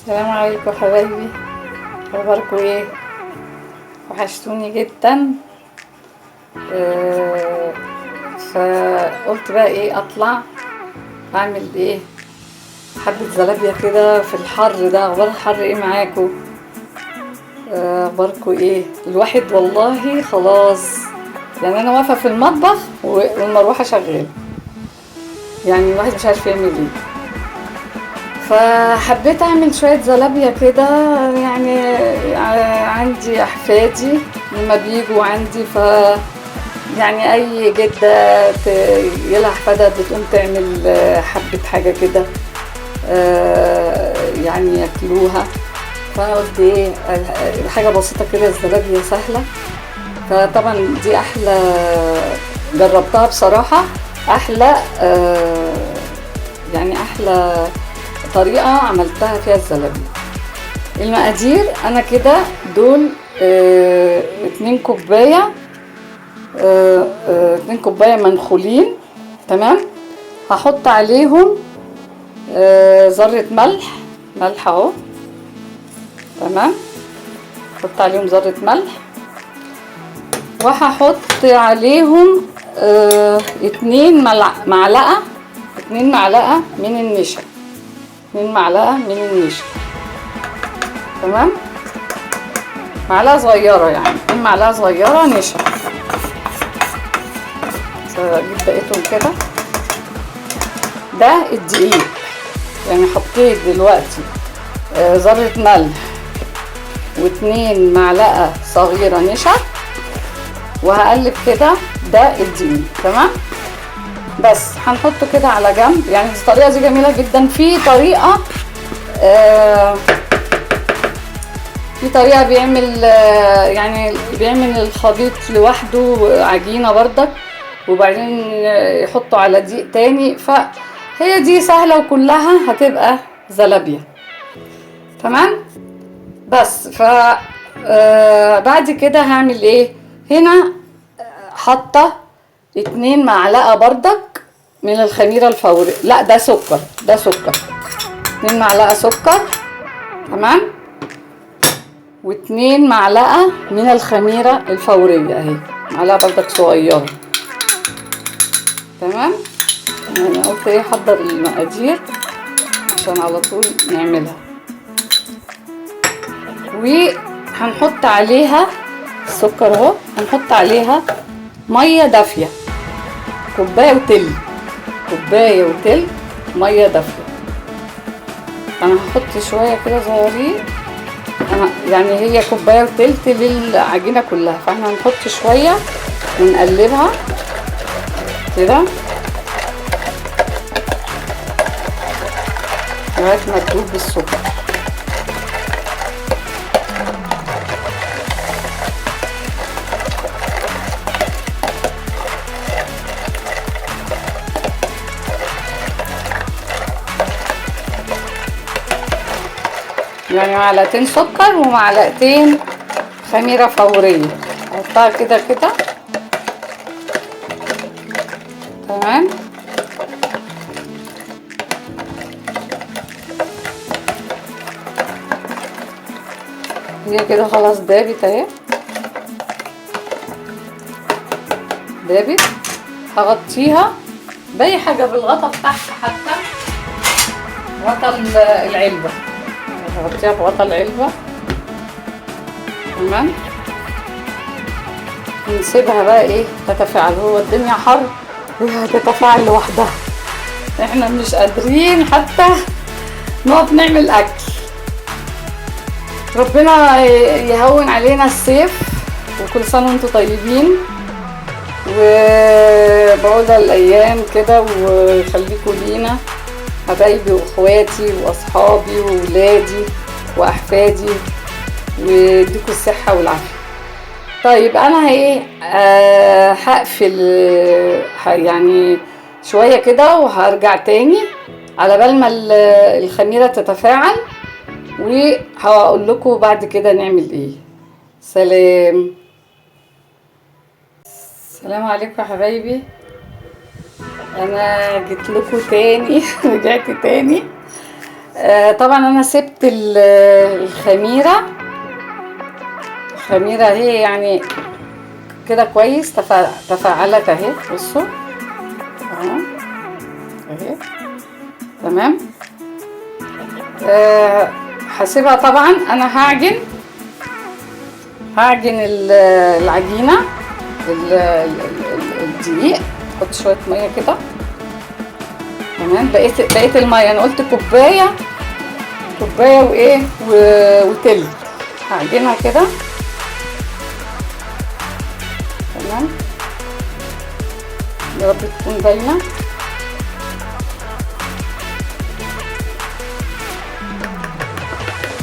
السلام عليكم حبايبي، اخباركم ايه؟ وحشتوني جدا. فقلت بقى ايه، اطلع اعمل ايه حبة زلابية كده في الحر ده. اخبار الحر ايه معاكم؟ اخباركم ايه؟ الواحد والله خلاص، يعني انا واقفة في المطبخ والمروحة شغالة، يعني الواحد مش عارف يعمل ايه. فحبيت اعمل شوية زلابية كده، يعني عندي احفادي لما بيجوا عندي، ف يعني اي جدة يلها احفادها بتقوم تعمل حبة حاجة كده، يعني ياكلوها. فانا قلت ايه، حاجة بسيطة كده، الزلابية سهلة. فطبعا دي احلى، جربتها بصراحة، احلى، يعني احلى طريقة عملتها فيها الزلابية. المقادير انا كده دول، 2 كوباية، 2 كوباية منخولين، تمام. هحط عليهم ذرة ملح، ملح اهو، تمام. هحط عليهم ذرة ملح، وهحط عليهم 2 معلقة، 2 معلقة من النشا، 2 معلقة من النشا، تمام. معلقة صغيرة، يعني 2 معلقة صغيرة نشا. اجيب بقيتهم كده. ده الدقيق، يعني حطيت دلوقتي ذرة ملح و2 معلقة صغيرة نشا، وهقلب كده. ده الدقيق، تمام. بس هنحطه كده على جنب. يعني الطريقة دي جميلة جدا. في طريقة بيعمل، يعني بيعمل الخليط لوحده عجينة بردك، وبعدين يحطه على دقيق تاني. فهي دي سهلة وكلها هتبقى زلابية، تمام. بس بعد كده هعمل ايه؟ هنا حاطة 2 معلقة بردك من الخميرة الفورية، لا ده سكر، ده سكر، 2 معلقة سكر، تمام، و2 معلقة من الخميرة الفورية اهي، معلقة بردك صغيرة، تمام. يعني قلت ايه، احضر المقادير عشان على طول نعملها. وهنحط عليها السكر اهو، هنحط عليها مية دافيه، كوباية وتلت، كوباية وتلت مية دافيه. انا هحط شوية كده صغيرين، انا يعني هي كوباية وتلت للعجينه كلها، فاحنا هنحط شوية ونقلبها كده لغاية ما تدوب بالسكر. يعني معلقتين سكر ومعلقتين خميرة فورية، احطها كده كده، تمام. هي كده خلاص دابت اهي، دابت. هغطيها باي حاجة، بالغطا بتاعها، حتى غطا العلبة، هغطيها بغطا العلبة، تمام. نسيبها بقى ايه تتفاعل. هو الدنيا حر، هي هتتفاعل لوحدها، احنا مش قادرين حتى نقف نعمل اكل. ربنا يهون علينا الصيف، وكل سنة وانتم طيبين، وبعود الايام كده، وخليكوا لينا حبايبي واخواتي واصحابي وولادي واحفادي، ويديكوا الصحة والعافية. طيب انا ايه، هقفل يعني شوية كده وهرجع تاني على بال ما الخميرة تتفاعل، وهقول لكم بعد كده نعمل ايه. سلام. السلام عليكم يا حبايبي، انا جيت لكم تاني رجعت تاني. طبعا انا سبت الخميره، الخميره هي يعني كده كويس تفاعلت اهي، بصوا اهو اهي تمام. هسيبها طبعا. انا هعجن العجينة، الدقيق، احط شوية مية كده تمام. بقيت المية انا قلت كوباية وايه وتلت، هعجنها كده تمام. يا رب تكون باينة.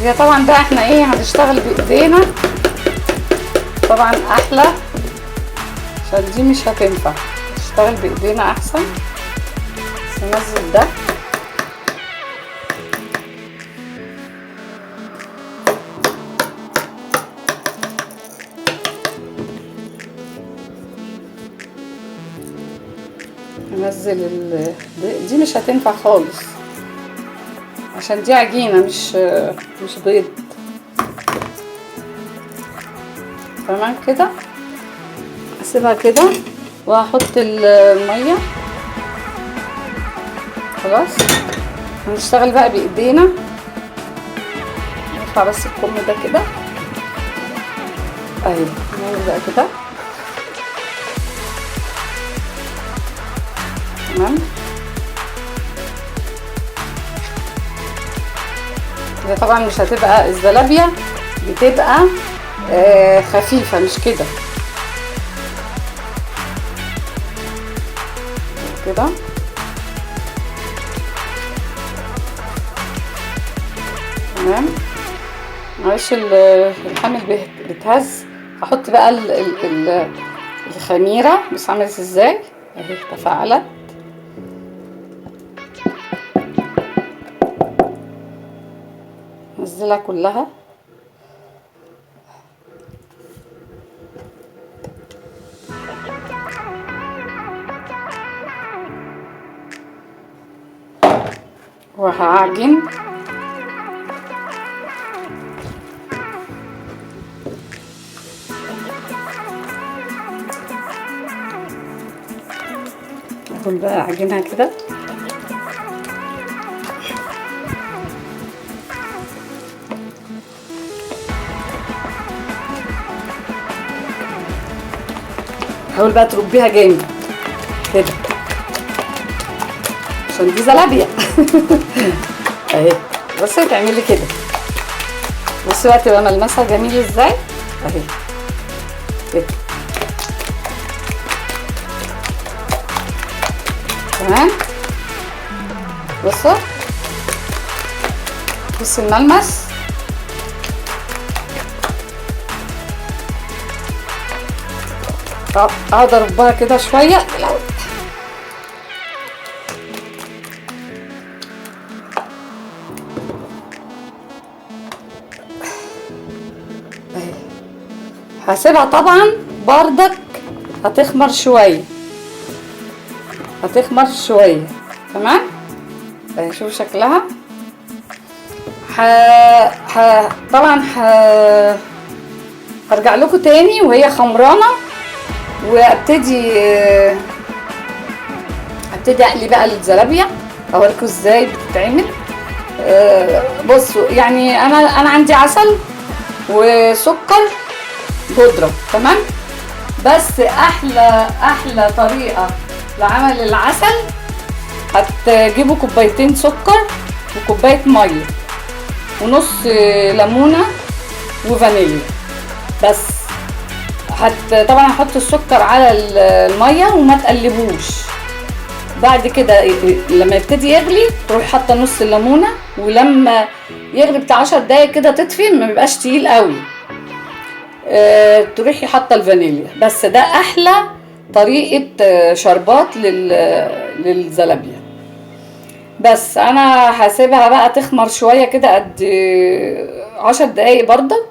هي طبعا ده احنا ايه هنشتغل بايدينا طبعا احلى، عشان دي مش هتنفع، نشتغل بايدينا احسن. بس ننزل ده ننزل دي مش هتنفع خالص عشان دي عجينة مش بيض. تمام كده، اسيبها كده وهحط المية. خلاص هنشتغل بقى بايدينا. نرفع بس الكم ده كده اهي، نعمل بقى كده تمام. هي طبعا مش هتبقى الزلابية بتبقى خفيفة، مش كده كده. تمام. معلش الحامل بتهز. هحط بقى الخميرة، بس عملت ازاي اهي، تفاعلت. نزلها كلها. وهعجن. هاخد بقى اعجنها كده. حاول بقى تربيها جامد كده عشان دي زلابية. اهي بصي تعملي كده، بصي بقى تبقى ملمسها جميل ازاي اهي كده. تمام. بصوا بصي الملمس. اقعد اربها كده شوية. اهي هسيبها طبعا بردك هتخمر شوية، هتخمر شوية. تمام. اهي شوفوا شكلها. طبعا هرجع لكم تاني وهي خمرانه، وابتدي اقلي بقى الزلابيه، اوريكم ازاي بتتعمل. بصوا يعني انا عندي عسل وسكر بودره، تمام. بس احلى طريقه لعمل العسل، هتجيبوا كوبايتين سكر وكوبايه مية ونص ليمونه وفانيليا بس. طبعا هحط السكر على المية وما تقلبوش. بعد كده لما يبتدي يغلي تروح حاطه نص الليمونه، ولما يغلي بتاع 10 دقايق كده تطفي، ما بيبقاش تقيل قوي. تروحي حاطه الفانيليا. بس ده احلى طريقه شربات للزلابيه. بس انا هسيبها بقى تخمر شوية كده قد 10 دقايق برضه،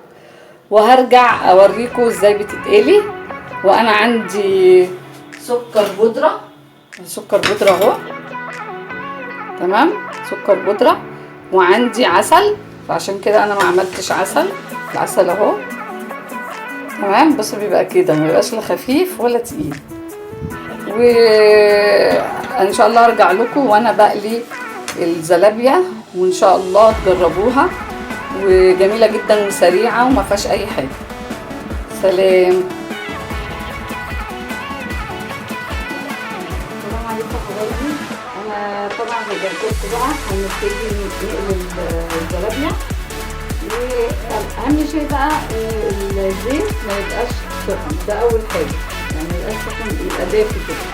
وهرجع اوريكم ازاي بتتقلي. وانا عندي سكر بودره، سكر بودره اهو، تمام، سكر بودره. وعندي عسل، فعشان كده انا ما عملتش عسل. العسل اهو تمام. بس بيبقى كده، ما بيبقاش لا خفيف ولا تقيل. وان شاء الله ارجع لكم وانا بقلي الزلابية، وان شاء الله تجربوها، وجميلة جدا وسريعة وما فيهاش اي حاجة. سلام. السلام عليكم حبايبي. انا طبعا رجعت لكم بقى، هنبتدي نقلي الزلابية. واهم شيء بقى ان الزيت ما يبقاش سخن، ده اول حاجة، يعني ما يبقاش سخن، يبقى دافي كده.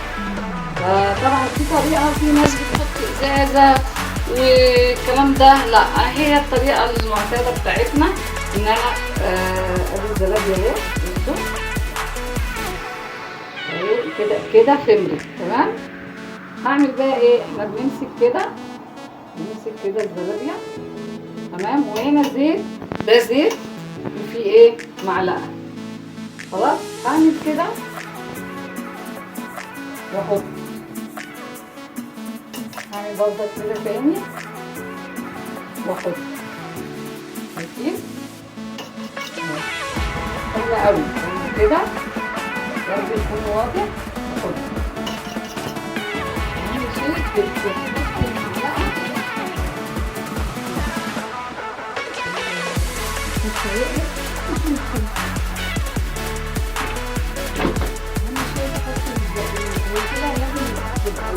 فطبعا في طريقه، في ناس بتحط ازازة والكلام ده، لا هي الطريقة المعتادة بتاعتنا ان انا ادي الزلابيه اهي، بصوا اهي كده كده خمرت تمام. هعمل بقى ايه؟ احنا بنمسك كده، بنمسك كده الزلابيه تمام، وهنا زيت، ده زيت وفي ايه معلقه. خلاص هعمل كده واحط، هعمل برضه كده تاني واحط. شايفين؟ حلو قوي كده، يا رب يكون واضح. احط اهم شيء بتحط المعلقة اهم شيء تحط كده، لازم تبقى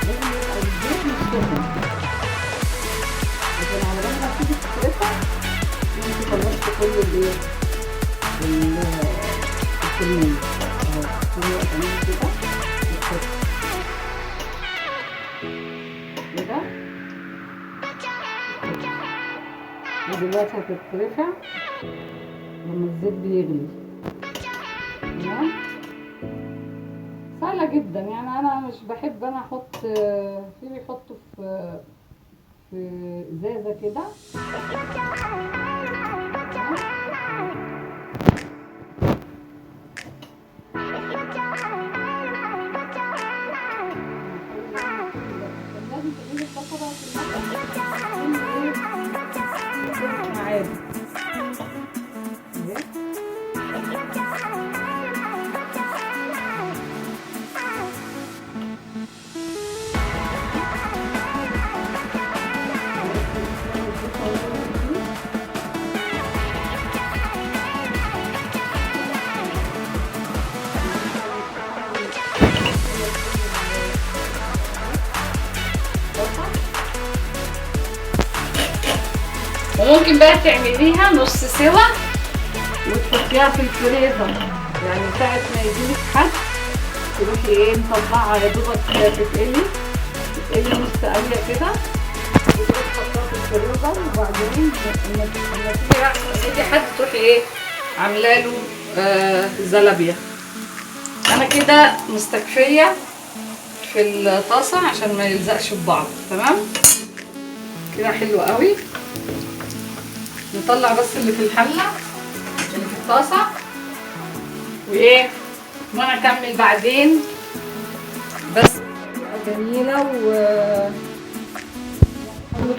لازم يبقى الزيت مش سخن، عشان على بال ما تيجي تترفع انت خلصت كل الايه الكمية اهو. تعملي كده وتحط كده، ودلوقتي هتترفع لما الزيت بيغلي تمام. سهلة جدا يعني، انا مش بحب انا احط، في بيحطوا في ازازة كده. لازم تقلي الطاسة بقى في المطبخ عادي. وممكن بقى تعمليها نص سوا وتحطيها في الفريزر، يعني ساعة ما يجيلك حد تروحي ايه مطلعها يا دوبك تتقلي نص قلية كده، وتروحي تحطيها في الفريزر، وبعدين لما تيجي حد تروحي ايه عامله له زلابية. انا كده مستكفية في الطاسة عشان ما يلزقش في بعض تمام كده. حلو قوي. نطلع بس اللي في الحلة اللي في الطاسه وايه، وانا اكمل بعدين. بس جميلة و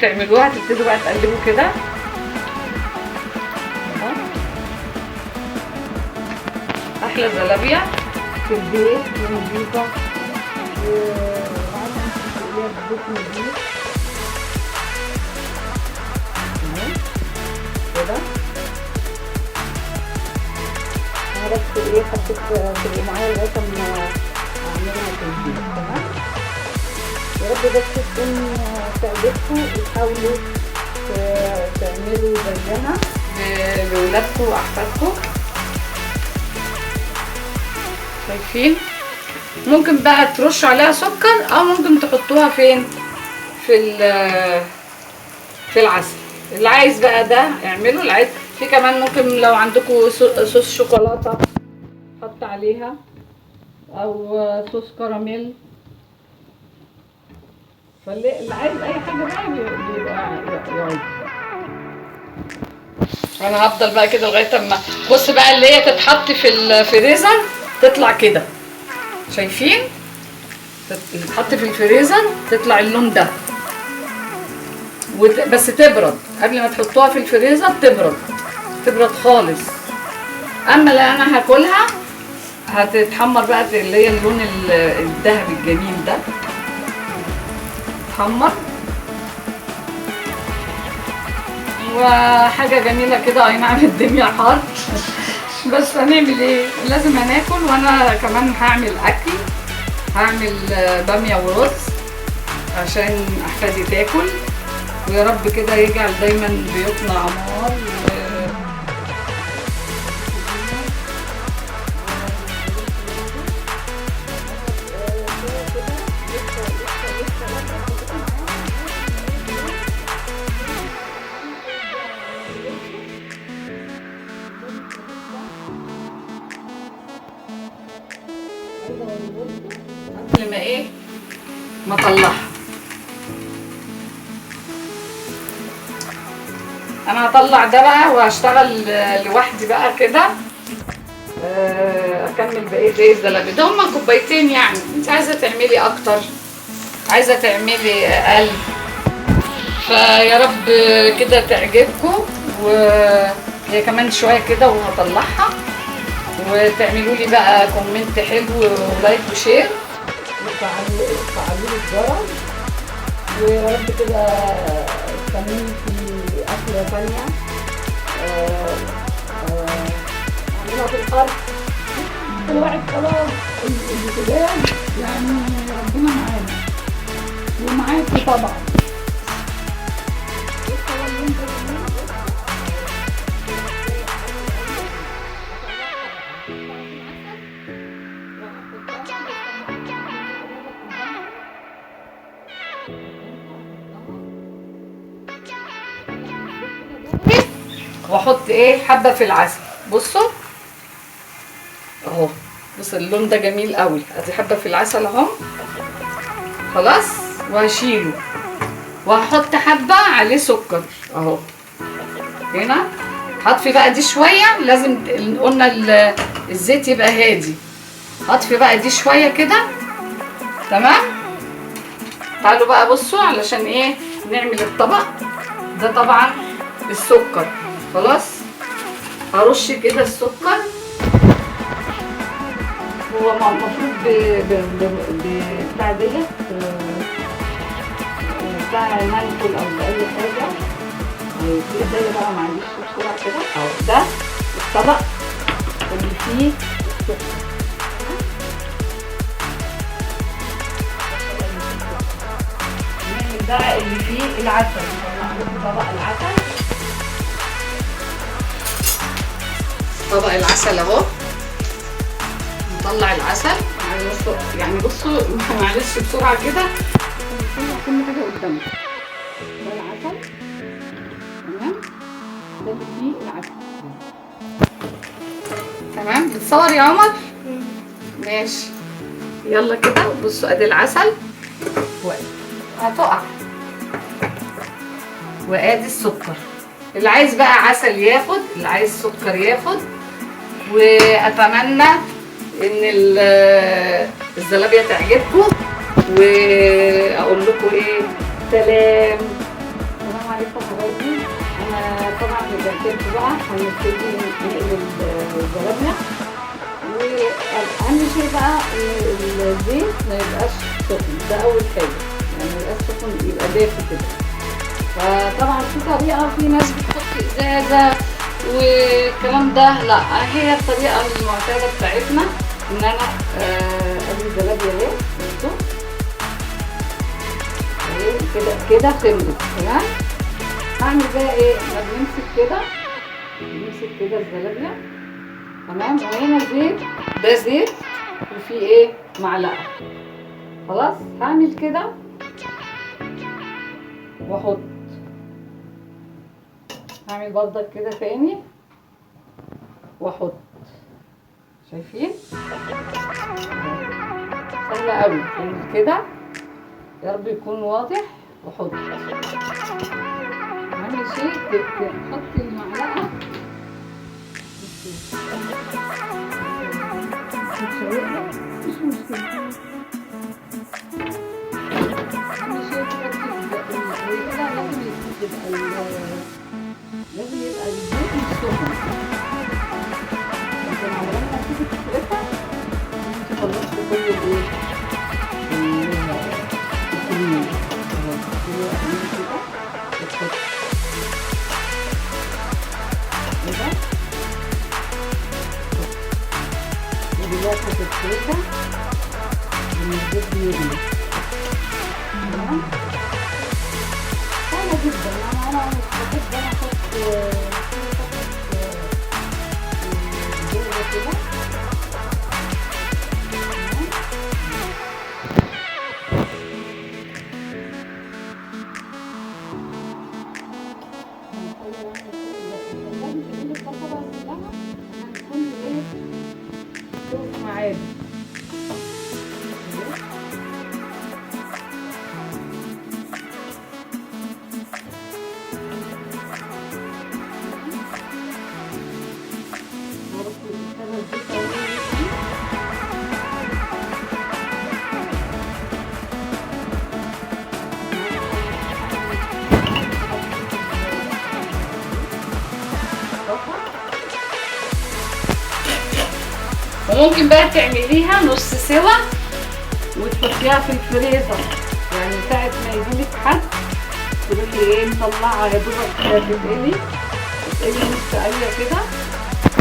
تعملوها، تبتدوا بقى تقلبوا كده. احلى زلابيه في البيت ونضيفه، وعارفه انت بتقليها بزيت نضيف كده. انا بس ايه حبيت تبقوا معايا لغاية اما اعملها في البيت تمام. يا رب بس تكون تعجبكم وتحاولوا تعملوا زيها لولادكم واحفادكم. شايفين؟ ممكن بقى ترشوا عليها سكر، او ممكن تحطوها فين في العسل. اللي عايز بقى ده اعمله، اللي عايز في كمان ممكن لو عندكم صوص شوكولاتة حط عليها، او صوص كراميل. فاللي عايز اي حاجة بقى بيبقى يعوز. انا هفضل بقى كده لغاية اما بص بقى اللي هي تتحط في الفريزر تطلع كده. شايفين؟ تتحط في الفريزر تطلع اللون ده. بس تبرد قبل ما تحطوها في الفريزر، تبرد خالص. اما اللي انا هاكلها هتتحمر بقى اللي هي اللون الذهبي الجميل ده، تتحمر وحاجه جميلة كده. اي نعم الدنيا حر بس هنعمل ايه، لازم هناكل. وانا كمان هعمل اكل، هعمل باميه ورز عشان احفادي تاكل، ويا رب كده يجعل دايما بيوتنا عمار. قبل ما ايه ما اطلعها، انا هطلع ده بقى وهشتغل لوحدي بقى كده، اكمل بقية ايه الزلابيه. ده هما كوبايتين يعني، انت عايزه تعملي اكتر عايزه تعملي اقل، فيا رب كده تعجبكم. وهي كمان شوية كده وهطلعها، وتعملوا لي بقى comment حلو و like و share وتفعلوا لي الجرس، ويا رب كده استنوني في أكلة تانية أعملها في الأرض. طلعت خلاص البوتاجاز، يعني ربنا معانا ومعاكي طبعا. واحط ايه حبه في العسل. بصوا اهو، بص اللون ده جميل قوي. ادي حبه في العسل اهو خلاص، وهشيله وهحط حبه عليه سكر اهو هنا. هطفي بقى دي شوية، لازم قلنا الزيت يبقى هادي. هطفي بقى دي شوية كده، تمام. تعالوا بقى بصوا علشان ايه نعمل الطبق ده. طبعا السكر خلاص، هرش كده السكر. هو المفروض بتاع ديت بتاع نانكل او باي حاجة كده بقى، معلش بسرعة كده اهو. ده الطبق اللي فيه السكر، نعمل بقى اللي فيه العسل. نطلع طبق العسل، طبق العسل اهو. نطلع العسل يعني بصوا معلش بسرعة كده نطلع كل حاجة قدامنا. ده العسل، تمام، ده اللي فيه العسل، تمام. بتصور يا عمر؟ ماشي، يلا كده. بصوا ادي العسل هتقع، وادي السكر. اللي عايز بقى عسل ياخد، اللي عايز سكر ياخد. واتمنى ان الزلابيه تعجبكم، واقول لكم ايه، سلام. السلام عليكم حبايبي. انا طبعا رجعت لكم بقى، هنبتدي نقلب الزلابيه. واهم شيء بقى ان الزيت ما يبقاش سخن، ده اول حاجة، يعني ما يبقاش سخن، يبقى دافي كده. فطبعا في طريقه، في ناس بتحط ازازة والكلام ده، لا هي الطريقة المعتادة بتاعتنا ان انا ادي الزلابيه اهي، بصوا اهي كده كده خمرت، تمام. هعمل بقى ايه، احنا بنمسك كده، بنمسك كده الزلابيه، تمام. وهنا زيت، ده زيت وفي ايه معلقه، خلاص. هعمل كده واحط، هعمل برضك كده تاني واحط. شايفين؟ سهلة قوي. اعمل كده يا رب يكون واضح، واحط. اهم شيء تحطي المعلقة مش مشكلة. اهم شيء تحطي كده، لازم الكيكه لما الزيت بيغلي. تمام، سهلة جدا. انا بحب انا احط بيضة كده. تمام، وممكن بقى تعمليها نص سوا وتحطيها في الفريزر، يعني ساعة ما يجيلك حد تروحي ايه مطلعها يا دوبك تتقلي نص قلية كده،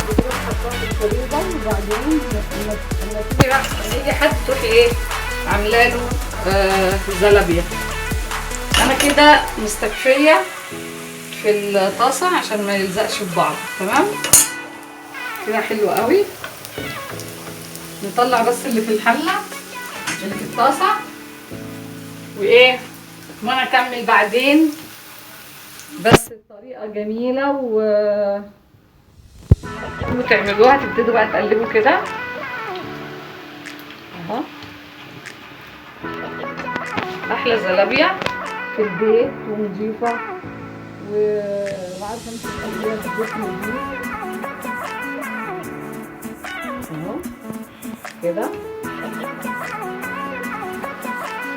وتروحي حطاها في الفريزر، وبعدين لما تيجي بقى يجي حد تروحي ايه عامله له زلابية. انا كده مستكفية في الطاسة عشان ما يلزقش في بعض. تمام كده، حلو قوي. نطلع بس اللي في الحلة اللي في الطاسه وايه، وانا اكمل بعدين. بس الطريقة جميلة وتعملوها، تبتدوا بقى تقلبوا كده اهو. احلى زلابيه في البيت ونضيفه، وعارفه انت تقلبيها في البيت نضيف اهو كده.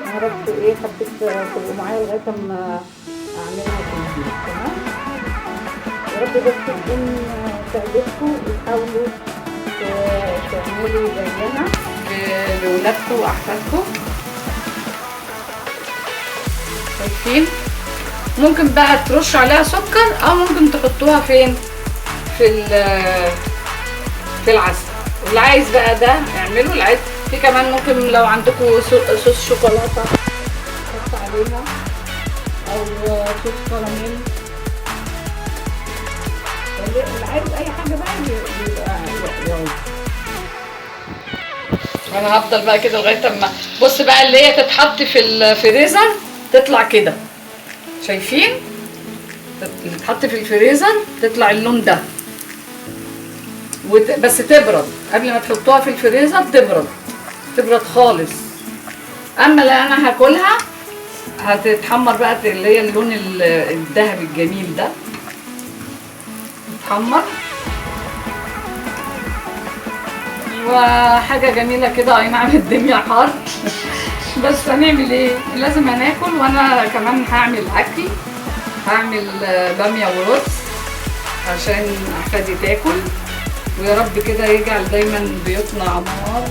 انا بس ايه حبيت تبقوا معايا لغاية اما اعملها في البيت. تمام، يا رب بس تكون تعجبكم وتحاولوا تعملوا زينا لولادكم واحفادكم. شايفين؟ ممكن بقى ترشوا عليها سكر، او ممكن تحطوها فين؟ في العسل. اللي عايز بقى ده اعمله، اللي عايز في كمان ممكن لو عندكم صوص شوكولاتة تحط عليها، او صوص كراميل. اللي عايز اي حاجة بقى يبقى يعوز. انا هفضل بقى كده لغاية اما بص بقى اللي هي تتحط في الفريزر تطلع كده. شايفين؟ اللي تتحط في الفريزر تطلع اللون ده، بس تبرد قبل ما تحطوها في الفريزر، تبرد خالص. اما اللي انا هاكلها هتتحمر بقى اللي هي اللون الذهبي الجميل ده، تتحمر وحاجه جميلة كده. اي نعم الدنيا حر بس هنعمل ايه، لازم هناكل. وانا كمان هعمل اكل، هعمل باميه ورز عشان احفادي تاكل، ويا رب كده يجعل دايما بيوتنا عمار.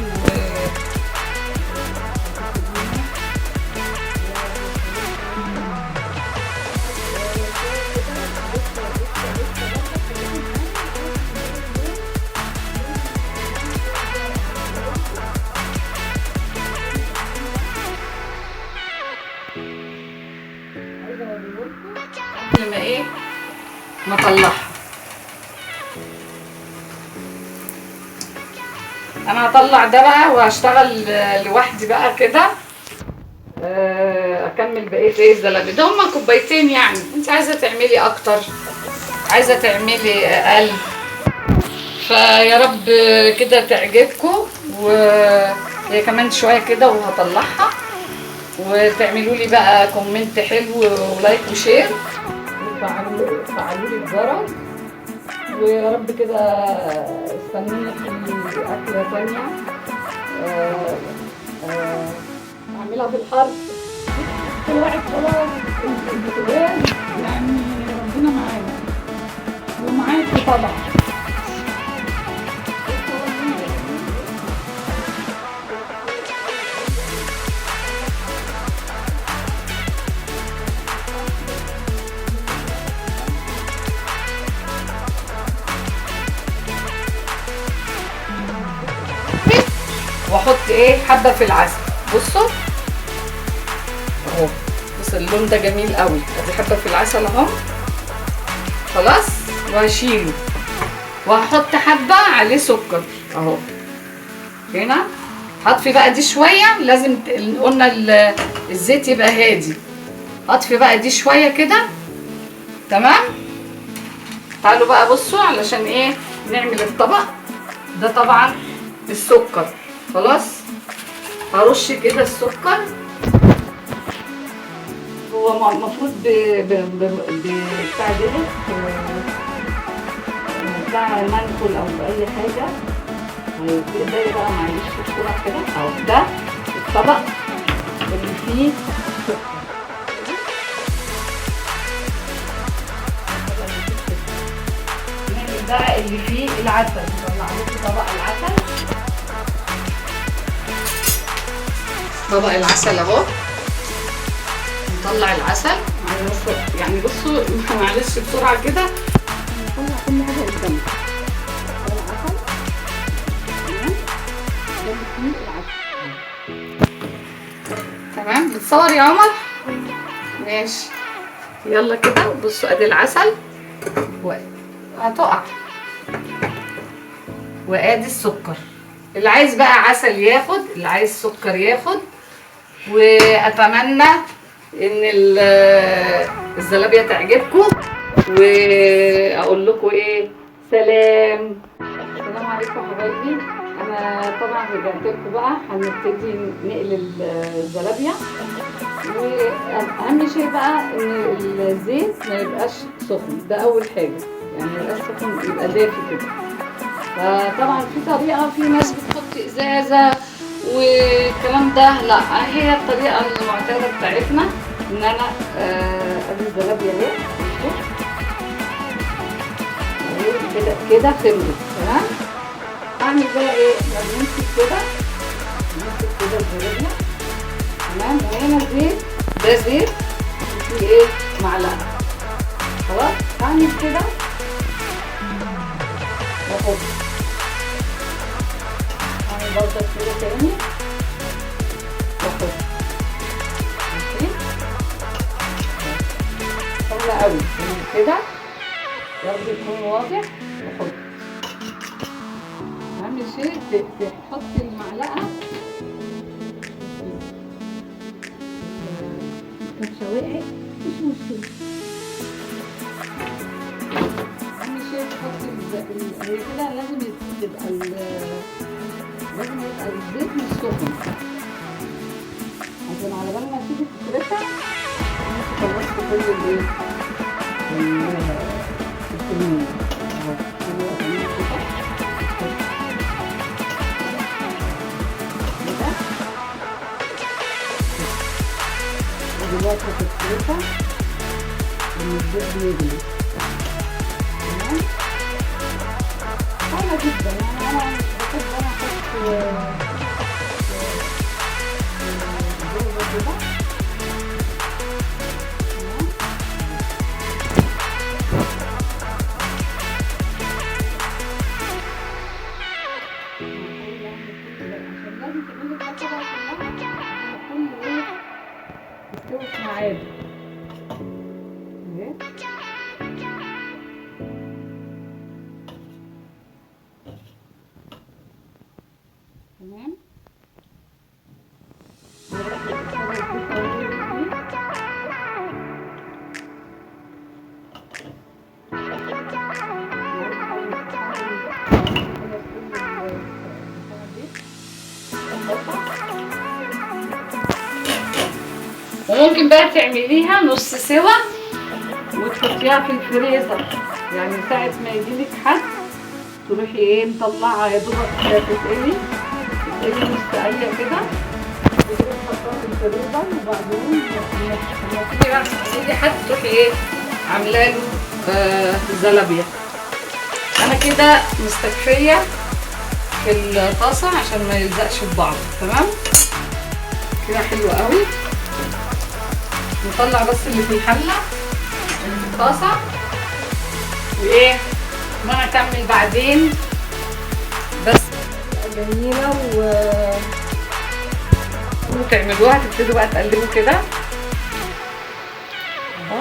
قبل ما ايه ما اطلعها، انا هطلع ده بقى وهشتغل لوحدي بقى كده، اكمل بقية ايه الزلابيه. ده هما كوبايتين، يعني انت عايزه تعملي اكتر، عايزه تعملي اقل. فيا رب كده تعجبكم. وهي كمان شوية كده وهطلعها، وتعملوا لي بقى comment حلو و like و share، وفعلوا لي الجرس. ويا رب كده استنوني في اكله ثانية اعملها في الحر. طلعت خلاص البوتاجاز، يعني ربنا معانا ومعاكم طبعا. ايه حبه في العسل. بصوا اهو، بص اللون ده جميل قوي. ادي حبه في العسل اهو، خلاص. وهشيله وهحط حبه عليه سكر اهو هنا. هطفي بقى دي شوية، لازم قلنا الزيت يبقى هادي. هطفي بقى دي شوية كده، تمام. تعالوا بقى بصوا علشان ايه نعمل الطبق ده. طبعا السكر خلاص، هرش كده السكر. هو المفروض بتاع ده بتاع منخل او باي حاجة تقدري بقى، معلش بسرعة كده اهو. ده الطبق اللي فيه سكر. نعمل بقى اللي فيه العسل. نطلع لكم طبق العسل. طبق العسل اهو، نطلع العسل. يعني بصوا معلش بسرعة كده نطلع كل حاجة قدامنا. العسل تمام، ده اللي فيه العسل تمام. بتصور يا عمر؟ ماشي يلا كده. بصوا ادي العسل هتقع، وادي السكر. اللي عايز بقى عسل ياخد، اللي عايز سكر ياخد. واتمنى ان الزلابيه تعجبكم، واقول لكم ايه، سلام. السلام عليكم حبايبي. انا طبعا رجعت لكم بقى، هنبتدي نقلي الزلابيه. واهم شيء بقى ان الزيت ما يبقاش سخن، ده اول حاجة، يعني ما يبقاش سخن، يبقى دافي كده. فطبعا في طريقه، في ناس بتحط ازازة والكلام ده، لا هي الطريقة المعتادة بتاعتنا ان انا ادي الزلابيه اهي كده كده خمرت تمام. اعمل بقى ايه، بنمسك كده، نمسك كده الزلابيه تمام. وهنا الزيت ده زيت وفيه ايه معلقه، خلاص. اعمل كده واحط، اعمل برضه كده تاني واحط. ماشي سهلة قوي كده، يا رب يكون واضح. واحط، اهم شيء تحطي المعلقة. الكبشه وقعت مش مشكلة، اهم شيء تحطي هي كده. لازم تبقى لازم يبقى الزيت مش سخن، عشان على بال ما تيجي تترفع انت خلصت كل الايه الكمية اهو. كده ودلوقتي هتترفع لما الزيت بيغلي تمام. سهلة جدا، يعني انا مش بحب انا احط ازازة كده تمام. عشان لازم تعملي الخطوة كلها عشان كل ايه تستوي في ميعاده اهي. تمام. وممكن بقى تعمليها نص سوا وتحطيها في الفريزر، يعني ساعة ما يجيلك حد تروحي ايه مطلعها يا دوبك تتقلي نص قليه كده، وتروحي حطها في الفريزر. وبعدين لما تيجي بقى تيجي حد تروحي ايه عامله له زلابيه. انا كده مستكفيه في الطاسه عشان ما يلزقش في بعض تمام كده. حلو قوي. نطلع بس اللي في الحلة اللي في الطاسه، وايه ما هكمل بعدين. بس جميلة وتعملوها، تبتدوا بقى تقلبوا كده اهو.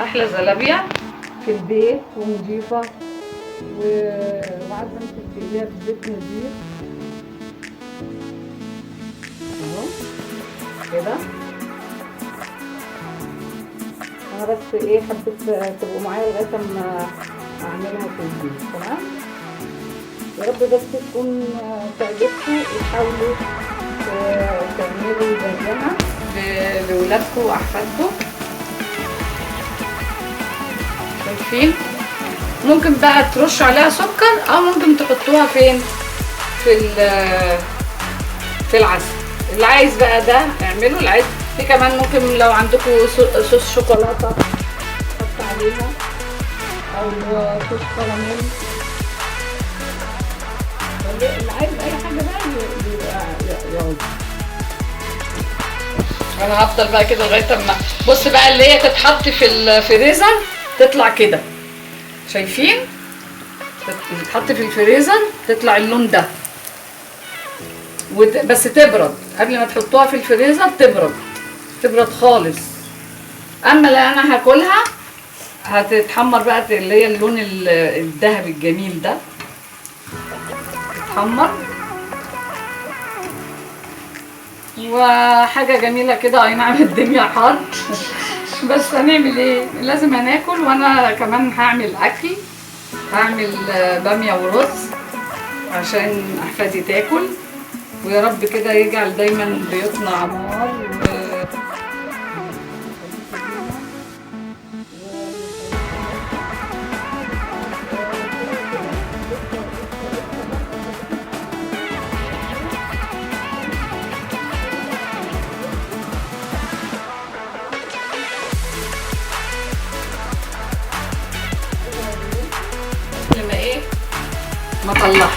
احلى زلابيا في البيت ونضيفه، وعارفه انت بتقليها في زيت نضيف اهو كده. انا بس ايه حبيت تبقوا معايا لغاية اما اعملها في البيت. تمام، يا رب بس تكون تعجبكم وتحاولوا تعملوا زيها لولادكم واحفادكم. شايفين؟ ممكن بقى ترشوا عليها سكر، او ممكن تحطوها فين؟ في العسل. اللي عايز بقى ده اعمله، اللي عايز في كمان ممكن لو عندكم صوص شوكولاتة حط عليها، او صوص كراميل. اللي عايز اي حاجة بقى يقعد. انا هفضل بقى كده لغاية اما بص بقى اللي هي تتحط في الفريزر تطلع كده. شايفين؟ تتحط في الفريزر تطلع اللون ده، بس تبرد قبل ما تحطوها في الفريزر، تبرد خالص. اما اللي انا هاكلها هتتحمر بقى اللي هي اللون الذهبي الجميل ده، تتحمر وحاجه جميلة كده. اي نعم الدنيا حر بس هنعمل ايه، لازم هناكل. وانا كمان هعمل اكل، هعمل باميه ورز عشان احفادي تاكل، ويا رب كده يجعل دايما بيوتنا عمار. لما ايه ما طلعها،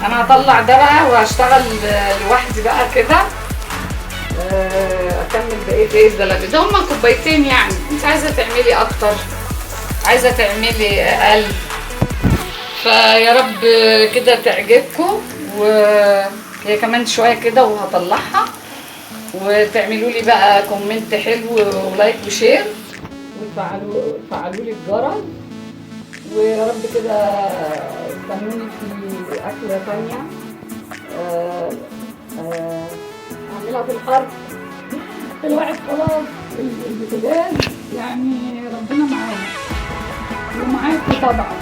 انا هطلع ده بقى وهشتغل لوحدي بقى كده، اكمل بقية ايه الزلابيه. ده هما كوبايتين يعني، انت عايزه تعملي اكتر عايزه تعملي اقل. فيا رب كده تعجبكم. وهي كمان شوية كده وهطلعها، وتعملوا لي بقى comment حلو و like و share، وتفعلوا لي الجرس. ويا رب كده استنوني في أكلة تانية أعملها في الحر. الواحد خلاص البوتاجاز يعني ربنا معانا ومعاكم طبعا.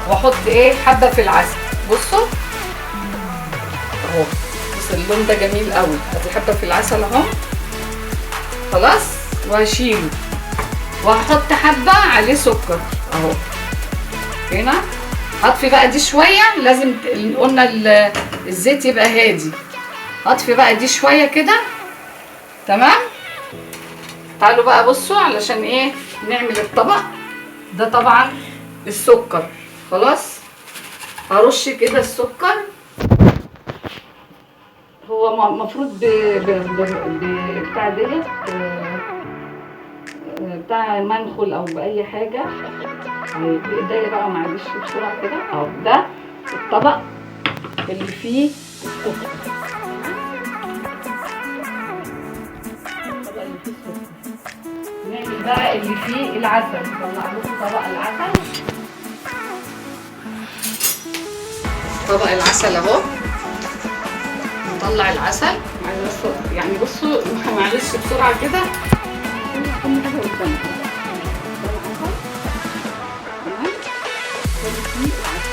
واحط ايه حبه في العسل. بصوا اهو، بص اللون ده جميل قوي. ادي حبه في العسل اهو خلاص، وهشيله وهحط حبه عليه سكر اهو هنا. هطفي بقى دي شوية، لازم قلنا الزيت يبقى هادي. هطفي بقى دي شوية كده. تمام، تعالوا بقى بصوا علشان ايه نعمل الطبق ده. طبعا السكر خلاص، هرش كده السكر. هو المفروض بتاع ديت بتاع منخل او باي حاجة بايديا بقى، معلش بسرعة كده اهو. ده الطبق اللي فيه السكر، الطبق اللي فيه السكر. نعمل بقى اللي فيه العسل. نطلع لكم طبق العسل، طبق العسل اهو. نطلع العسل يعني بصوا معلش بسرعة كده، كل حاجة قدامكم. ده العسل تمام، ده اللي فيه العسل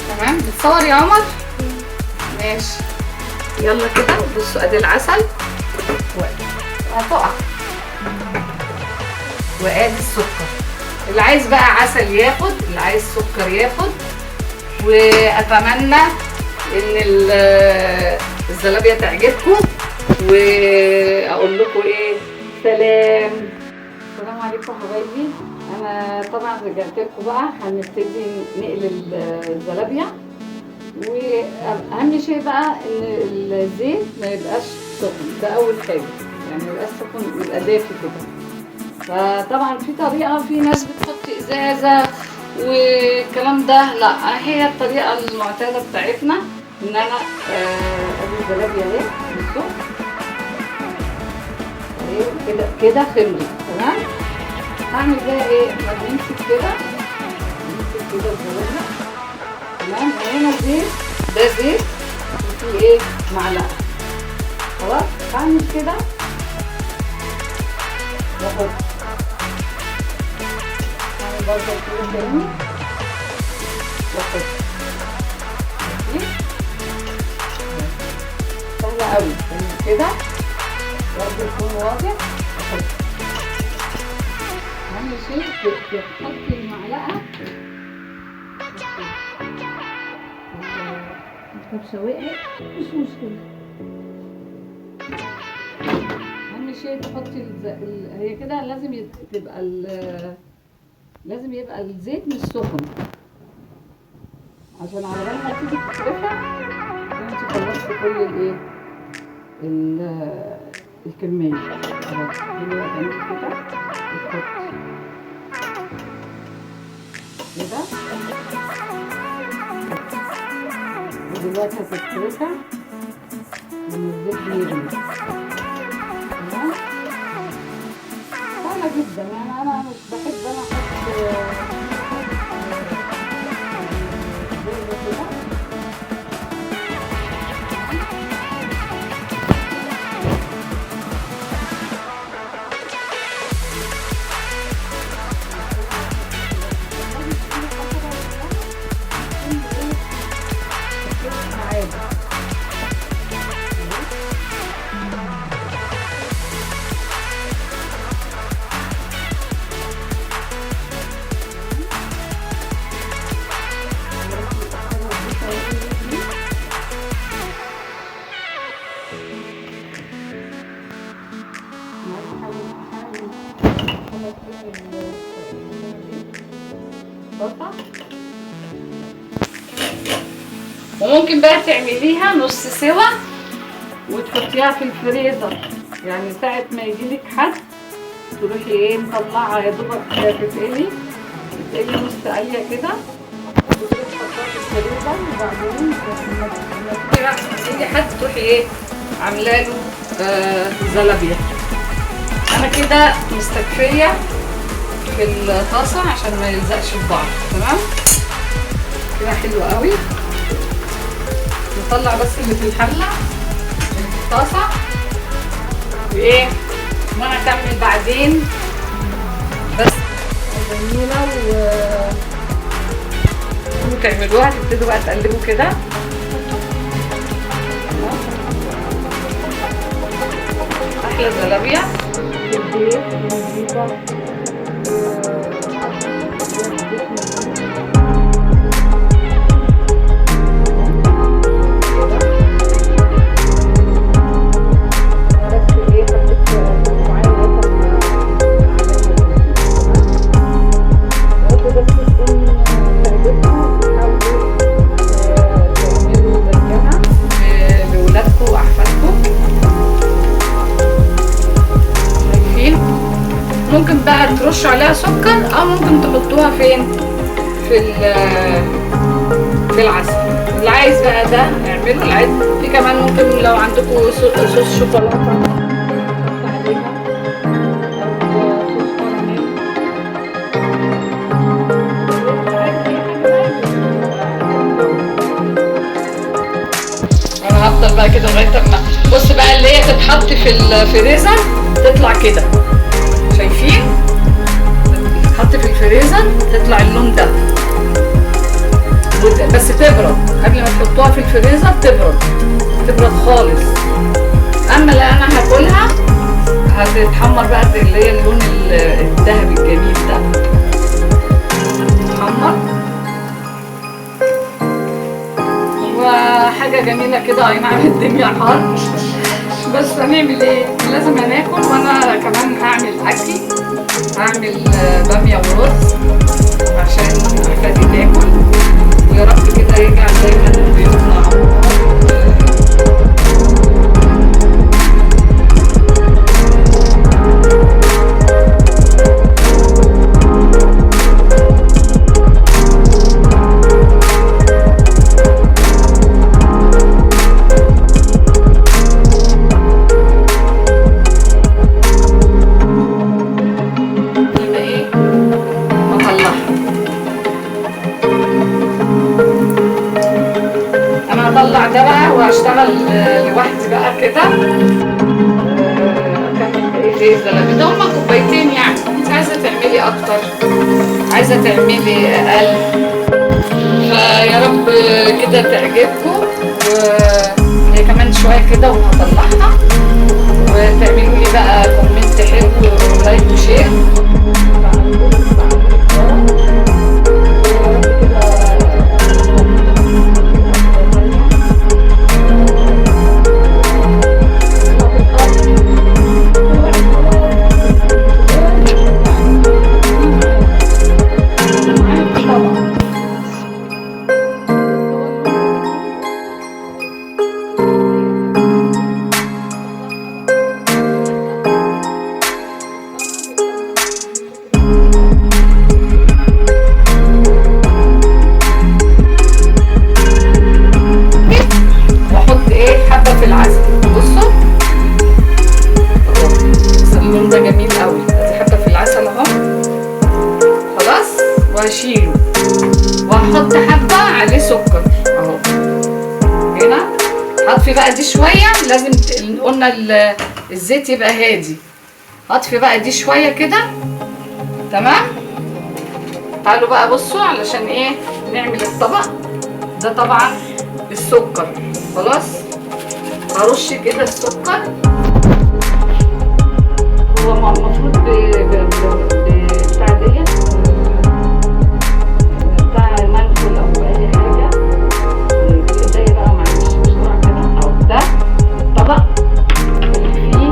تمام. بتصور يا عمر؟ ماشي يلا كده. بصوا ادي العسل هتقع، وادي السكر. اللي عايز بقى عسل ياخد، اللي عايز سكر ياخد. واتمنى ان الزلابيه تعجبكم، واقول لكم ايه، سلام. السلام عليكم حبايبي. انا طبعا رجعت لكم بقى، هنبتدي نقلي الزلابيه. واهم شيء بقى ان الزيت ما يبقاش سخن، ده اول حاجة، يعني ما يبقاش سخن، يبقى دافي كده. فطبعا في طريقه، في ناس بتحط ازازة والكلام ده، لا هي الطريقة المعتادة بتاعتنا ان انا ادي الزلابيه اهي بصوا اهي كده كده خمرت، تمام. هعمل بقى ايه؟ ما بنمسك كده، نمسك كده الزلابيه، تمام. وهنا زيت، ده زيت وفي ايه معلقه، خلاص. هعمل كده واحط، هعمل برضه كده تاني واحط، سهلة قوي كده برضه يكون واضح. احط اهم شيء تحطي المعلقة، الكبشه وقعت مش مشكلة. اهم شيء تحطي هي كده لازم تبقى لازم يبقى الزيت مش سخن، عشان على بال ما تيجي تترفع انت خلصتي كل الايه الكمية. خلاص دلوقتي كده وتحطي كده، ودلوقتي هتترفع لما الزيت يغلي، تمام. سهلة جدا يعني، انا مش بحب انا احط كده. وممكن بقى تعمليها نص سوا وتحطيها في الفريزر، يعني ساعة ما يجيلك حد تروحي ايه مطلعها يا دوبك تتقلي نص قلية كده، وتروحي تحطيها في الفريزر. وبعدين لما تيجي حد تروحي ايه عامله له زلابية. انا كده مستكفية في الطاسة عشان ما يلزقش في بعض، تمام كده حلو قوي. نطلع بس اللي في الحلة اللي في الطاسه وايه، وانا اكمل بعدين. بس جميلة وتعملوها، تبتدوا بقى تقلبوا كده. احلى زلابيه في البيت ونظيفه. ممكن بقى ترشوا عليها سكر، او ممكن تحطوها فين في العسل. اللي عايز بقى ده اعمله، اللي عايز في كمان ممكن لو عندكم صوص شوكولاتة تحطوا عليها، او صوص كراميل. انا هفضل بقى كده لغاية ما بص بقى اللي هي تتحط في الفريزر تطلع كده، شايفين؟ تتحط في الفريزر تطلع اللون ده، بس تبرد قبل ما تحطوها في الفريزر، تبرد خالص. اما اللي انا هاكلها هتتحمر بقى اللي هي اللون الذهبي الجميل ده، تتحمر وحاجه جميلة كده. اي نعم الدنيا حر، بس هنعمل ايه؟ لازم هناكل، وانا كمان هعمل اكل. هعمل باميه ورز عشان احفادي تاكل، ويا رب كده يجعل دايما بيوتنا عمار. اطلع ده بقى وهشتغل لوحدي بقى كده. اكمل بقية الزلابيه. ده هما كوبايتين يعني، انت عايزه تعملي اكتر عايزه تعملي اقل، فيا رب كده تعجبكم. وهي كمان شوية كده وهطلعها، وتعملوا لي بقى comment حلو و like و share. وهشيله وهحط حبه عليه سكر اهو هنا. هطفي بقى دي شوية، لازم قلنا الزيت يبقى هادي. هطفي بقى دي شوية كده، تمام. تعالوا بقى بصوا علشان ايه نعمل الطبق ده. طبعا السكر خلاص، هرش كده السكر. هو المفروض بتاع ديت منخل او اي حاجة بايديا بقى، معلش بسرعة كده اهو. ده الطبق اللي فيه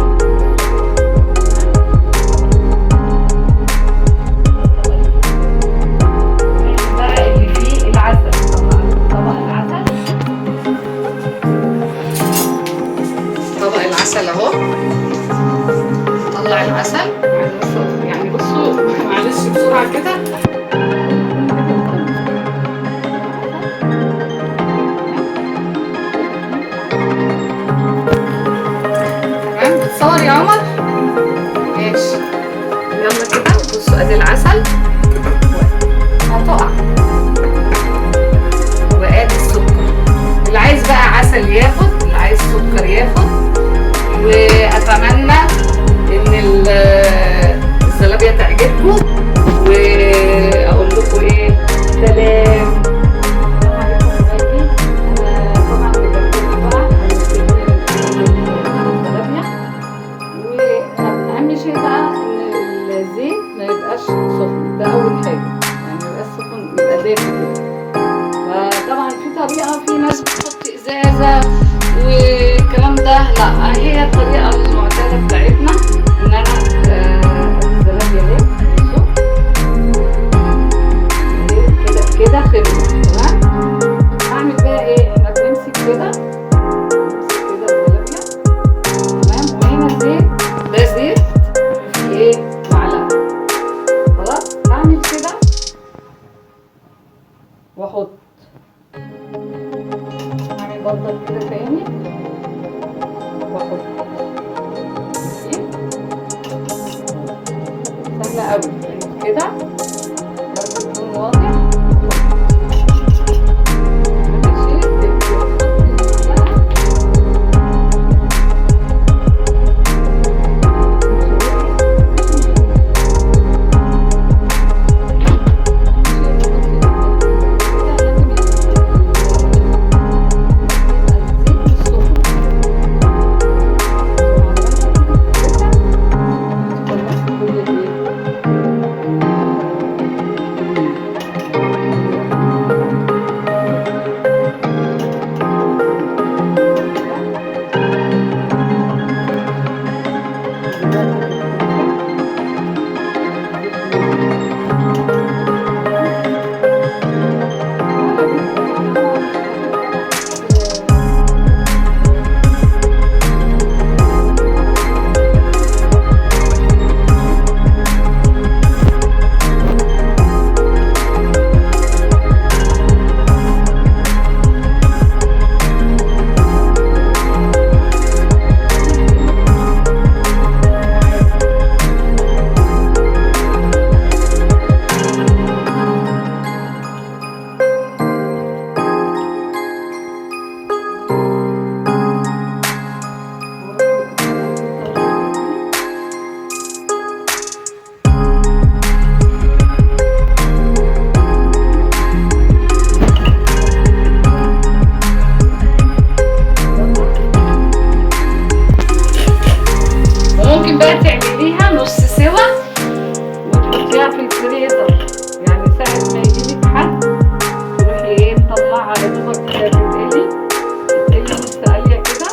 بقى اللي فيه العسل، طبق العسل، طبق العسل اهو. طلع العسل يعني، بصوا معلش بسرعة كده. بتصور يا عمر؟ ماشي يلا كده. بصوا ادي العسل هتقع، وادي السكر. اللي عايز بقى عسل ياخد، اللي عايز سكر ياخد. واتمنى ان الزلابيه تعجبكم، واقول لكم ايه، سلام. ده اول حاجة يعني، ما يبقاش سخن، يبقى دافي كده. فطبعا في طريقه، في ناس بتحط ازازة والكلام ده، لا هي الطريقة المعتادة بتاعتنا ان انا الزلابيه اهي، بصوا كده كده خمره، تمام. هعمل بقى ايه، احنا بنمسك كده، نمسك كده الزلابيه، تمام. وهنا الزيت، ده زيت فيه ايه، معلقه، خلاص. هعمل كده واحط، هعمل برضه كده تاني واحط. سهلة قوي كده، برضه يكون واضح. يا دوبك تتقلي نص قليه كده،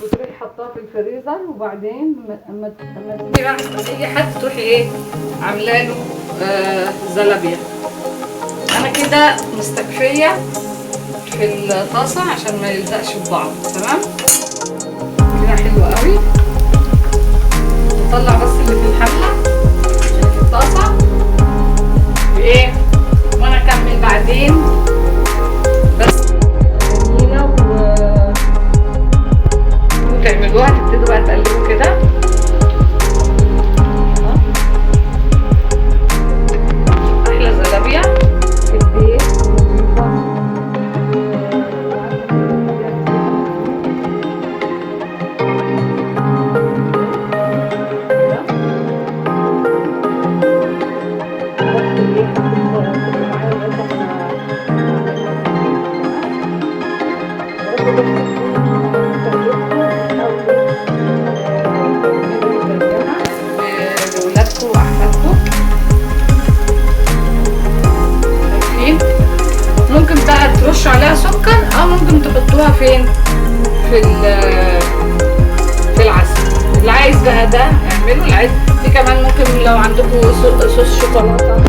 وتروحي حطاها في الفريزر. وبعدين اما تيجي بقى اي حد تروحي ايه عامله له زلابيا. انا كده مستكفيه في الطاسه عشان ما يلزقش في بعض. تمام كده، حلو قوي. نطلع بس اللي في الحلة اللي في الطاسه وايه، وانا اكمل بعدين. بس جميلة وتعملوها، تبتدوا بقى تقلبوا كده. احلى زلابيا في البيت ونظيفه. لولادكم واحفادكم. شايفين؟ ممكن بقى ترشوا عليها سكر، او ممكن تحطوها فين؟ في العسل. اللي عايز بقى ده اعمله، اللي عايز في كمان ممكن لو عندكم صوص شوكولاتة او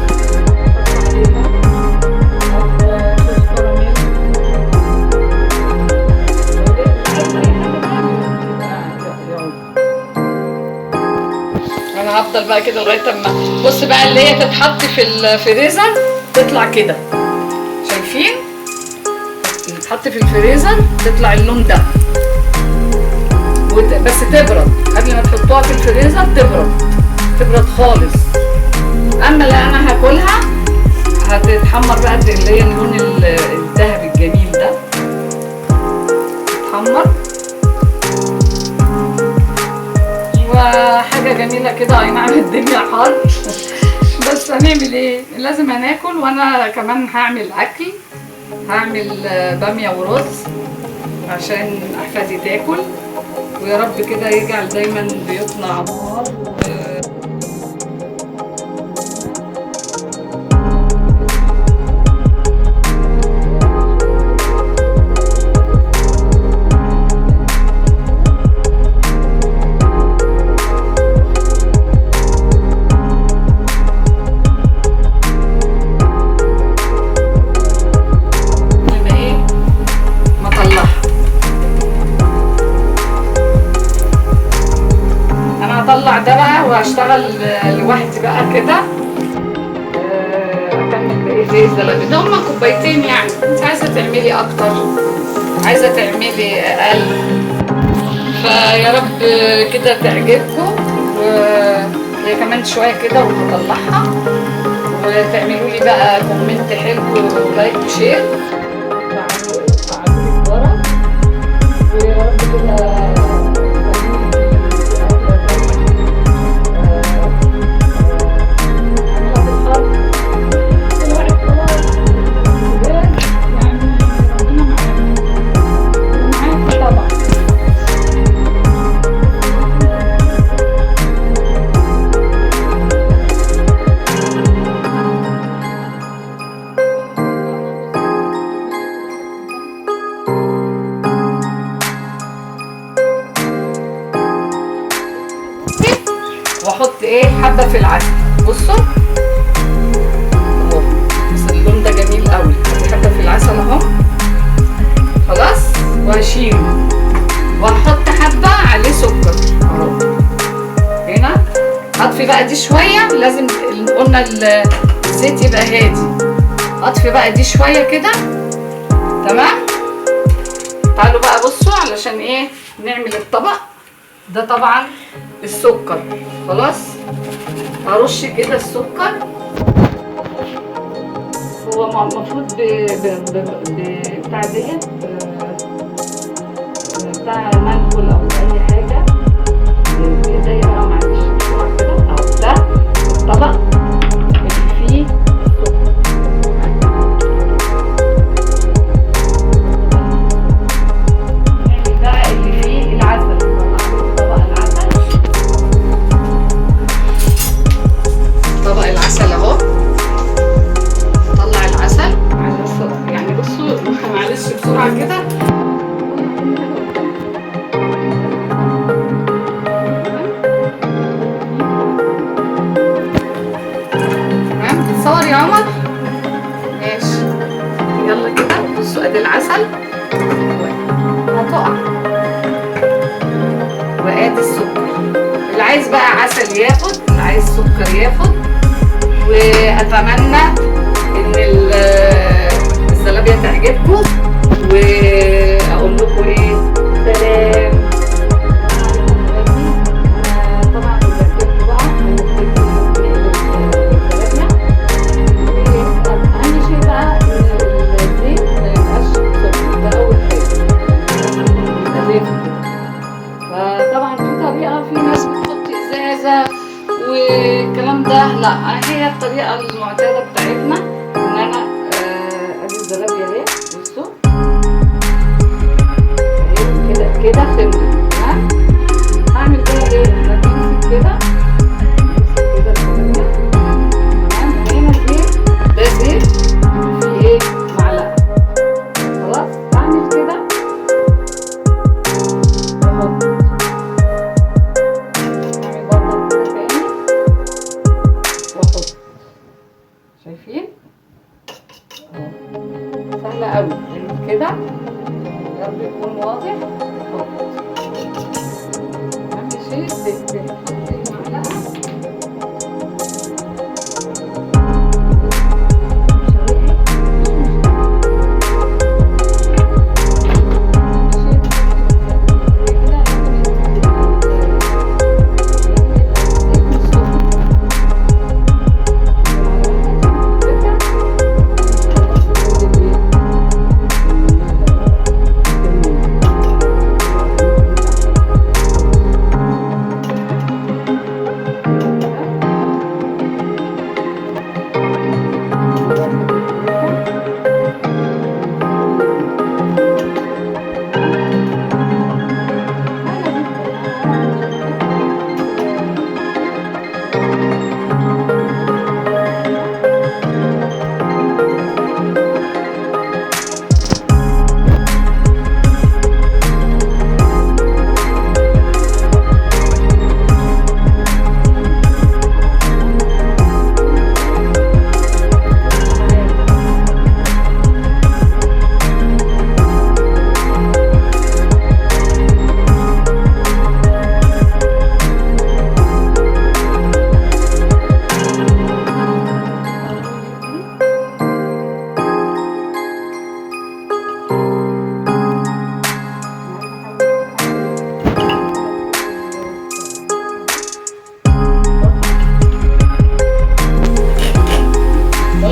صوص كراميل. انا هفضل بقى كده لغاية اما بص بقى اللي هي تتحط في الفريزر تطلع كده. شايفين؟ اللي تتحط في الفريزر تطلع اللون ده، بس تبرد قبل ما تحطوها في الفريزر، تبرد خالص. اما اللي انا هاكلها هتتحمر بقى اللي هي اللون الذهبي الجميل ده، تتحمر وحاجه جميلة كده. اي نعم الدنيا حر بس هنعمل ايه، لازم هناكل. وانا كمان هعمل اكل، هعمل باميه ورز عشان احفادي تاكل، ويا رب كده يجعل دايما بيوتنا عمار. هطلع ده بقى وهشتغل لوحدي بقى كده، اكمل بقية ايه الزلابيه. ده هما كوبايتين يعني، انت عايزه تعملي اكتر عايزه تعملي اقل. فيا رب كده تعجبكم. وهي كمان شوية كده وهطلعها، وتعملوا لي بقى comment حلو و like و share، وفعلوا لي الجرس، ويا رب كده واحط ايه حبه في العسل. بصوا اهو، بس اللون ده جميل قوي. حبه في العسل اهو خلاص، وهشيله وهحط حبه عليه سكر اهو هنا. اطفي بقى دي شوية، لازم قلنا الزيت يبقى هادي. اطفي بقى دي شوية كده. تمام، تعالوا بقى بصوا علشان ايه نعمل الطبق ده. طبعا السكر خلاص، هرش كده السكر. هو المفروض بتاع ديت بتاع منخل او اي حاجة زي بقى، معلش بسرعة كده اهو. ده الطبق اللي فيه السكر. نعمل بقى اللي فيه العسل. طبق العسل، طبق العسل اهو. نطلع العسل على السكر. يعني بصوا معلش بسرعة كده. تمام، بتصور يا عمر؟ ماشي، يلا كده. بصوا ادي العسل هتقع، وادي السكر. اللي عايز بقى عسل ياخد، اللي عايز سكر ياخد. واتمنى ان الزلابيه تعجبكم، واقول لكم ايه، سلام. طبعا رجعت بقى الزلابيه. اهم شيء بقى ان الزيت ما يبقاش سخن، ده اول حاجة. فطبعا في طريقه، في ناس بتحط ازازة والكلام ده، لا هي الطريقة المعتادة بتاعتنا ان انا ادي الزلابيه اهي، بصوا اهي كده كده خمرت. تمام، هعمل بقى ايه؟ احنا بنمسك كده، نمسك كده الزلابيه. تمام، وهنا زيت، ده زيت في ايه، معلقه. خلاص، هعمل كده واحط، هعمل برضه كده تاني واحط. شايفين؟ اهو سهلة قوي كده، يا رب يكون واضح. احط اهم شيء بتحطي المعلقة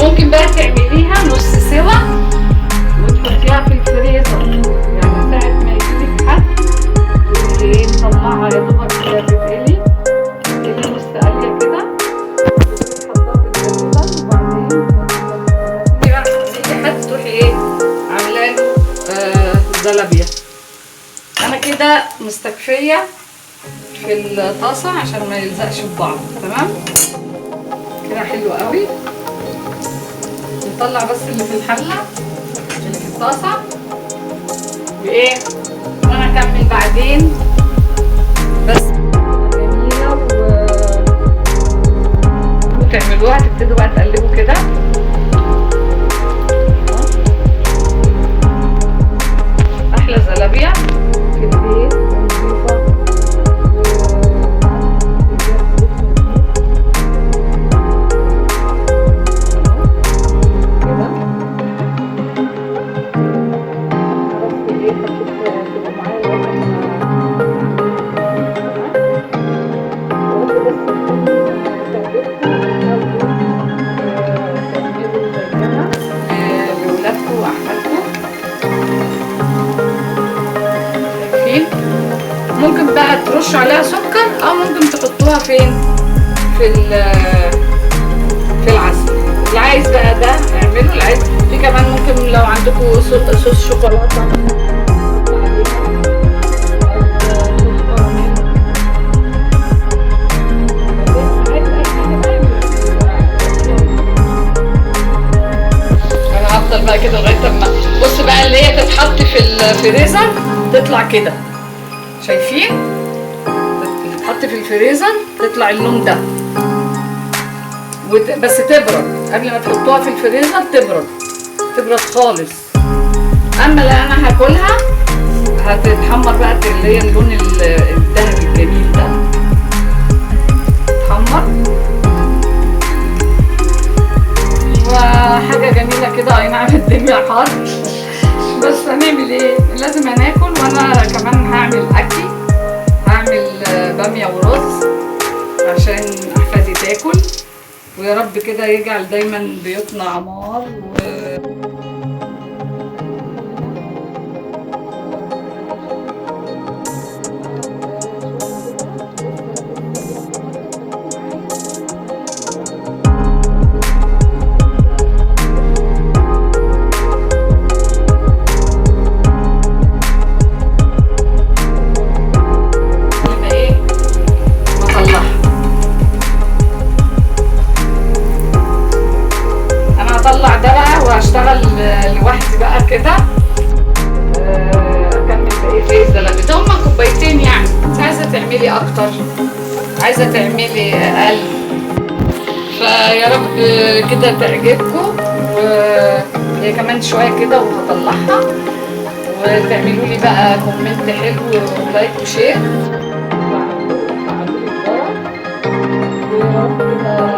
ممكن بقى تعمليها نص سوا وتحطيها في الفريزر، يعني ساعة ما يجيلك حد تقولي ايه، مطلعها يا دوبك كده تتقلي، تتقلي نص قلية كده، تحطها في الفريزر. وبعدين يجي حد تروحي ايه عاملة له زلابية. انا كده مستكفية في الطاسة عشان ما يلزقش في بعض. تمام كده، حلو قوي. نطلع بس اللي في الحلة، اللي في الطاسه، وايه، وانا اكمل بعدين. بس جميلة وتعملوها، تبتدوا بقى تقلبوا كده. احلى زلابيه في البيت ونظيفه. ممكن بقى ترشوا عليها سكر، او ممكن تحطوها فين، في العسل. اللي عايز بقى ده اعمله، اللي عايز في كمان ممكن لو عندكم صوص شوكولاتة حطوا عليها، او صوص كراميل، عايز اي حاجة بقى. انا هفضل بقى كده لغاية اما بص بقى اللي هي في الفريزر تطلع كده، شايفين؟ تتحط في الفريزر تطلع اللون ده، بس تبرد قبل ما تحطوها في الفريزر، تبرد خالص. اما اللي انا هاكلها هتتحمر بقى اللي هي اللون الذهبي الجميل ده، تتحمر وحاجه جميلة كده. اي نعم الدنيا حر بس هنعمل ايه، لازم هناكل. وانا كمان هعمل اكل، هعمل باميه ورز عشان احفادي تاكل، ويا رب كده يجعل دايما بيوتنا عمار. واشتغل لوحدي بقى كده، اكمل بايه في الزلابيه. ده هما كوبايتين يعني، انت عايزه تعملي اكتر، عايزه تعملي اقل. فيا رب كده تعجبكم. وهي كمان شوية كده وهطلعها، وتعملوا لي بقى comment حلو و like و share، وفعلوا لي الجرس، ويا رب كده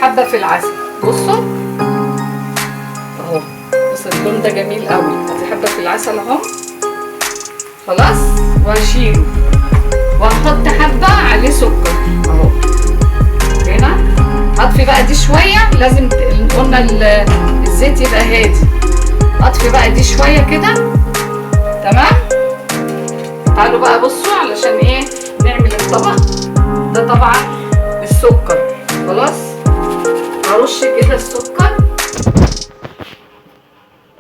حبه في العسل. بصوا اهو، بص اللون ده جميل قوي. ادي حبه في العسل اهو، خلاص. وهشيله وهحط حبه عليه سكر اهو هنا. هطفي بقى دي شوية، لازم قلنا الزيت يبقى هادي. اطفي بقى دي شوية كده، تمام. تعالوا بقى بصوا علشان ايه نعمل الطبق ده. طبعا السكر خلاص، هرش كده السكر.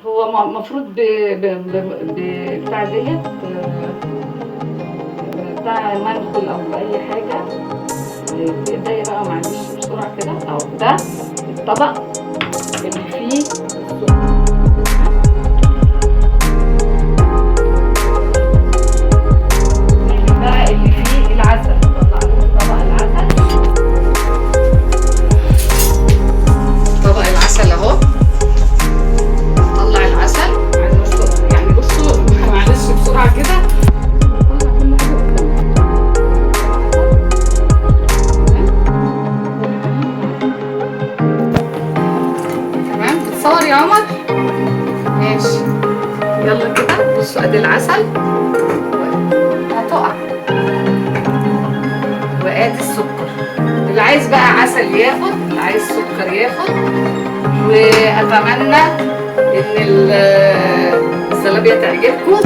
هو المفروض بتاع ديت بتاع منخل او اي حاجة بايديا بقى، معلش بسرعة كده اهو. ده الطبق اللي فيه السكر. بقى اللي فيه العسل، طلع لكم طبق العسل. طبق العسل اهو، طلع العسل. يعني بصوا معلش بسرعة كده، طلع كل حاجة قدامك. تمام، بتصور يا عمر؟ ماشي، يلا كده. بصوا ادي العسل هتقع، وادي السكر. اللي عايز بقى عسل ياخد، اللي عايز سكر ياخد. واتمنى ان الزلابيه تعجبكم.